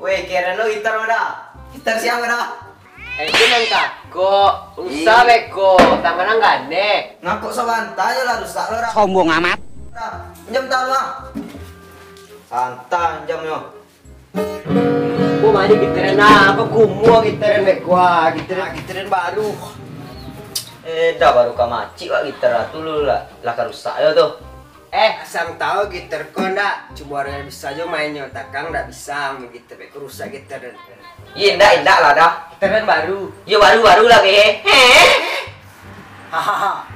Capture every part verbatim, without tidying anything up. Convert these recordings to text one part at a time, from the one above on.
Weh, keren lo gitar mah, Da. Gitar siapa, Da? Eh, itu nan kakok. Rusak beko, tangan nan ganek. Ngakok sabanta je lah rusak lo, Da. Sombong amat. Da, pinjam tangan lu, ah. Santai, pinjam yo. Ko ma ado gitaran, ah, apo kumuah gitaran beko, ah, gitaran, gitaran baru. Eh, Da, baru ka macik wak gitar tu lu lah, lah ka rusak yo tu. Eh, asang tahu gitar ko ndak? Cuma urang yang bisa jo mainnyo, takang ndak bisa main gitar, beko rusak gitar. Iya, indak, indak lah, Da. Gitar kan baru. Yo, baru, baru lah, keh. Heh. Hahaha.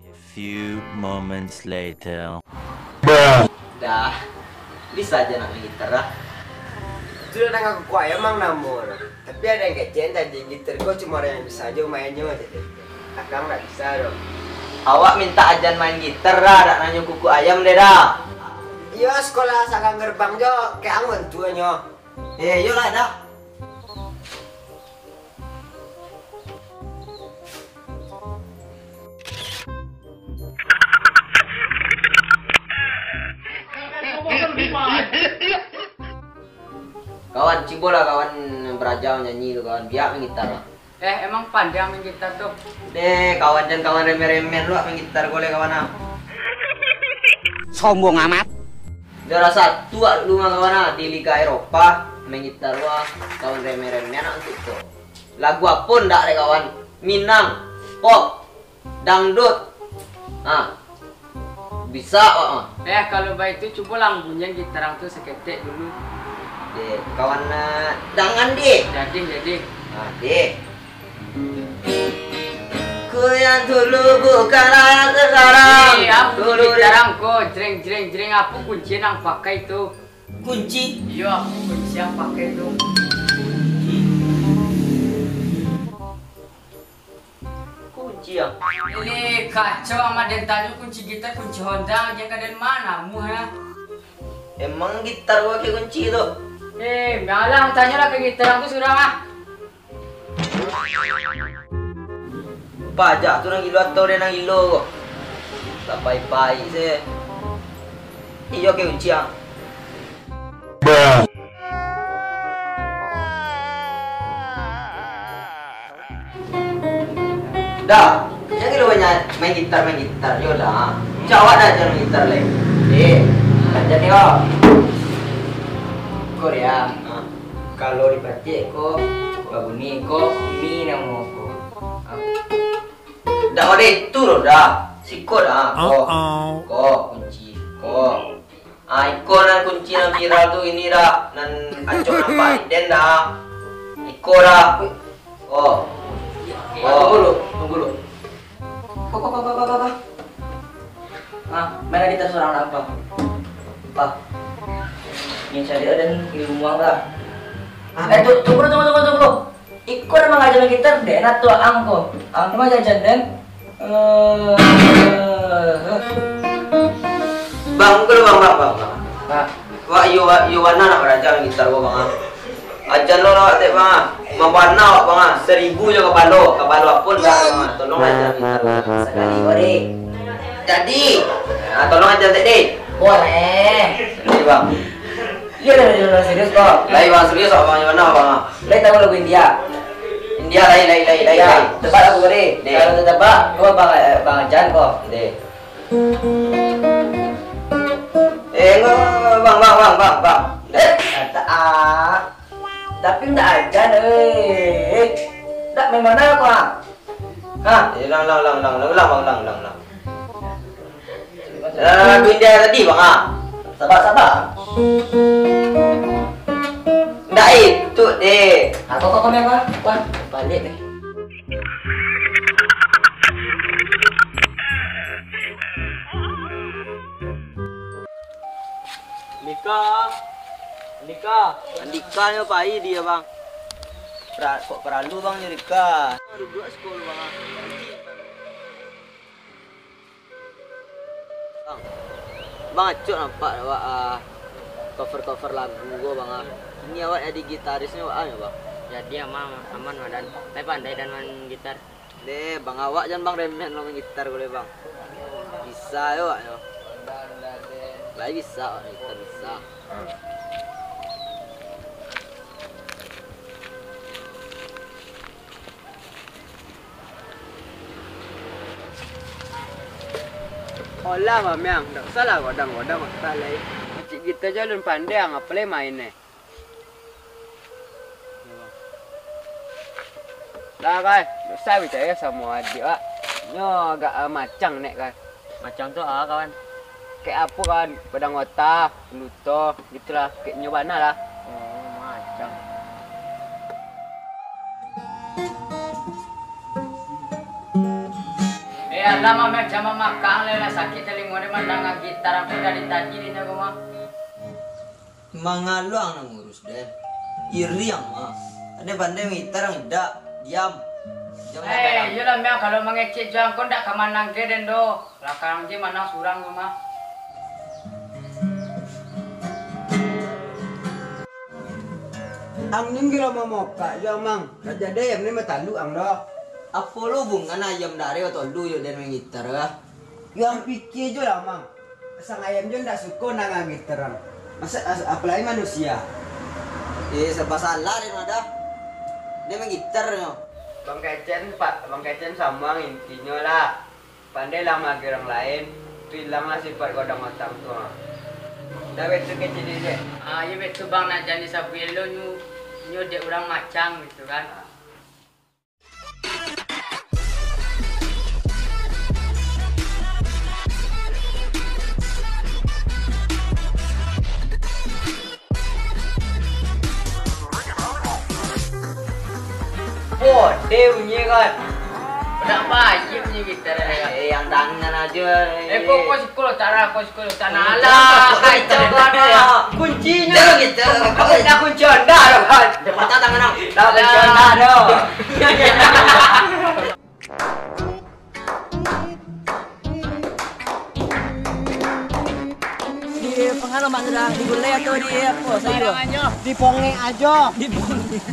A few moments later. Da, bisa aja nak main gitar, Da. Itu dah nangah kuku ayam mang namo, Da. Tapi ado yang kecek tadi, gitar ko cuma urang yang bisa jo mainnyo, jadi. Akang ndak bisa doh. Awak mintak ajan main gitar, Da, dak nanyo kuku ayam deh, Da. Iyo, sekolah sakang gerbang jo, kek ang bantuanyo. Eh, iyolah, Da. Kawan, cubolah kawan baraja manyanyi tu, kawan. Biak main gitar lah. Eh, emang pandai main gitar tu? Deh, kawan, jan kawan remeh-remeh lu main gitar ko leh, kawan, ah. Sombong amat. Juara satu wak lu mah, kawan, ah, di Liga Eropa main gitar wah, kawan remeh-remeh anak tu. Lagu apo ndak deh, kawan? Minang, pop, dangdut. Ah. Bisa, ah. Eh, kalau baitu, cubolah ang bunyian gitar ang tu saketek dulu. Deh, kawan, ah, dangan, deh. Jadi, jadi. Ah, deh. Ku yang dulu bukanlah yang sekarang. Eh, apo dulu gitar ang ko, jreng, jreng, jreng, apo kunci nan pakai tu? Kunci? Iyo, apo kunci nan pakai tu? Kunci, ah. Ini kacau, amat den tanyo kunci gitar, kunci Honda, aja ka den ma namuah, ya. Emang gitar gua ke kunci tu? Eh, malah tanyolah ka gitar tu surang, ah. Pajak tu nan gilo atau dia nan gilo ko? Lah pai-pai se. Iyo ke kunci, ah. Da, jan gilo banyak main gitar, main gitar jo, Da. Cawak Da, jan main gitar lai. Eh, jan yo. Ko dia, ha. Kalau dipacik ko, babunyi ko, mi namo ko. Ha. Dak ado itu doh, Da. Siko, Da. Ko. Uh-oh. Ko, kunci. Ko. Ah, iko nan kunci nan viral tu ini, Da. Nan acok nampak di den, Da. Iko, Da. Oh. Oh. Tunggu lu, tunggu lu. Ko, ko, ko. Ah, main gitar surang, Da, Pa. Pa. Ni cari den ilmu ang, Da. Ah. Eh, tu-, tunggu lu, tunggu, tunggu, tunggu lu. Iko nan mangaja main gitar, dek, nah, tu ang ko. Ang ko mangaja den. Eh, Bang, ko lo, Bang, Bang, Bang, Bang. Nah. Wak, iyo, wak, iyo, bana nak baraja main gitar ko, Bang, ah. Aja lo lah, wak, tek, Bang, ah. Mambana awak, Bang, ah. Saribu jo kapalo, kapalo apo ndak, Bang, ah. Tolong aja gitar ko. Sakali ko, Dek. Jadi. Ah, tolong aja, Tek, Dek. Boleh. Jadi, Bang. Iyo lah, iyo lah, serius ko. Lai, Bang, serius, Bang, di ma, Bang? Lai tahu lagu India? India, lai, lai, lai, lai, India. Lai. Tebak lagu ko, deh. Deh. Kalau tetebak, ko Bang, eh, Bang Jan ko. Deh. Eh, enggak, enggak, enggak, Bang, Bang, Bang, Bang, Bang. Eh, kata ah. Tapi ndak Ajan, eh. Ndak main bana ko, ah? Hah? Eh, ulang, ulang, ulang, ulang, ulang, Bang, ulang, ulang, ulang. Eh, lagu India tadi, Bang, ah. Sabar, sabar. Ndak itu, deh. Aku kok kena apa? Wah, balik deh. Andika, Andika. Andika nyo pai dia, Bang. Pra-, kok paralu, Bang, nyo Andika? Duduak sekolah, Bang. Bang, Bang, acok nampak awak, ah, cover-cover lagu ko, Bang, ah. Kini awak jadi gitarisnyo, awak, ah, Bang? Jadi, aman, aman, Bang, dan. Tapi pandai dan main gitar. Deh, Bang, awak jan, Bang, remehan lo main gitar ko, deh, Bang. Bisa yo, awak yo. Lai bisa, awak ni, tak bisa. Olah, Mamiang, dak usah lah godang-godang, dak usah lai. Kecik kito jo alun pandai, apo lai main eh. Lah, kan, dak usah picayo samo adiak, wak. Nyo agak, ah, macang nek, kan. Macang tu, ah, kawan? Kek apo, kan, padang ota, luto, gitulah, kek nyo bana lah. Oh, macang. Eh, alah, Mamiang, jan mamakak lai, lah sakik talingo den mandanga gitar ko dari tadi, dinyo ko mah. Mangaluang nan ngurus den. Iri ang mah. Ade pandai mangitar ang indak. Diam. Diam. Eh, iyolah, Miang, kalau mangecek jo ang ko ndak ka manang ge den doh. Lakang je manang surang ko mah. Ang ni gilo mamokak jo, Mang. Raja dayam ni matalu ang doh. Apo lo hubungan ayam dari batolu jo den mangitar ah? Yo ang pikia jo lah, Mang. Sang ayam jo ndak suko nang gitar ang. Masa as-, apalagi manusia. Eh, serba salah den mah dah. Den mangitar nyo. Bang Kecen, Pak, Bang Kecen samo ang intinyo lah. Pandai lah maagiah urang lain, tu ilang lah sifat godang ota tu, ha. Dah betu kecek dek. Ah, iyo betu, Bang, nak jan disabuik lo nyo, nyo dek urang macang gitu kan. Pote bunyi kan. Nak bayar bunyi gitar ni kan. Eh, yang dangan aja. Eh, kok, kok sikul tak lah, kok sikul tak nah lah. Kacau kan. Kuncinya. Jangan gitu. Kau dah kunci Honda dah kan. Dah patah tangan aku. Dah kunci Honda dah. Di pengalaman sudah digulai atau di apa saja? Dipongek aja. Dipongek.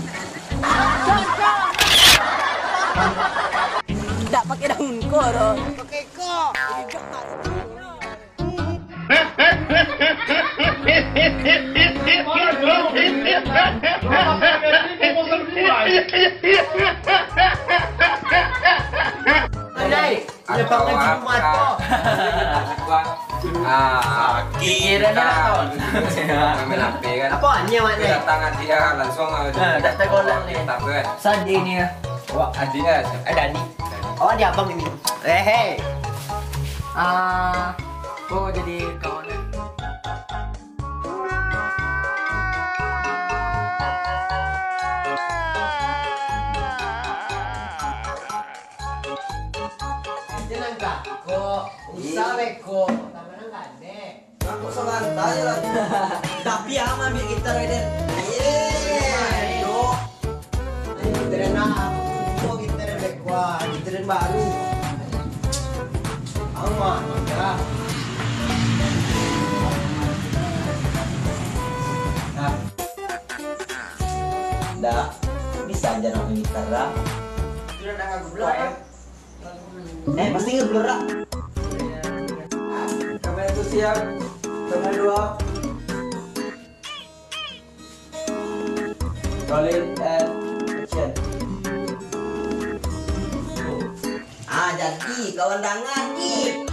Tak pakai daun koro. Pakai kok. Anjay, lepakan siku mato. Ah, sakit kan. Main H P kan. Apa ni awak ni? Datang dia langsung. Ah, dah tergolong ni. Sadih ni. Awak adiknya. Eh, Dani. Awak dia abang ini. Eh, hei. Ah, kau jadi kawan. Jangan kak, kok usah beko, sama nang gandek. Aku salah tanya lah. Tapi ama ambil gitar Eden. Yeay. Gitar nak aku, gitar beko, gitar baru. Ama, dah. Dah, bisa aja nak main gitar dah. Sudah nak lagu belakang. Eh, masih ingat belum, Ra? Kamera tu siap. Kamera dua. Rolling and action. Ah, jadi kawan dangan ni.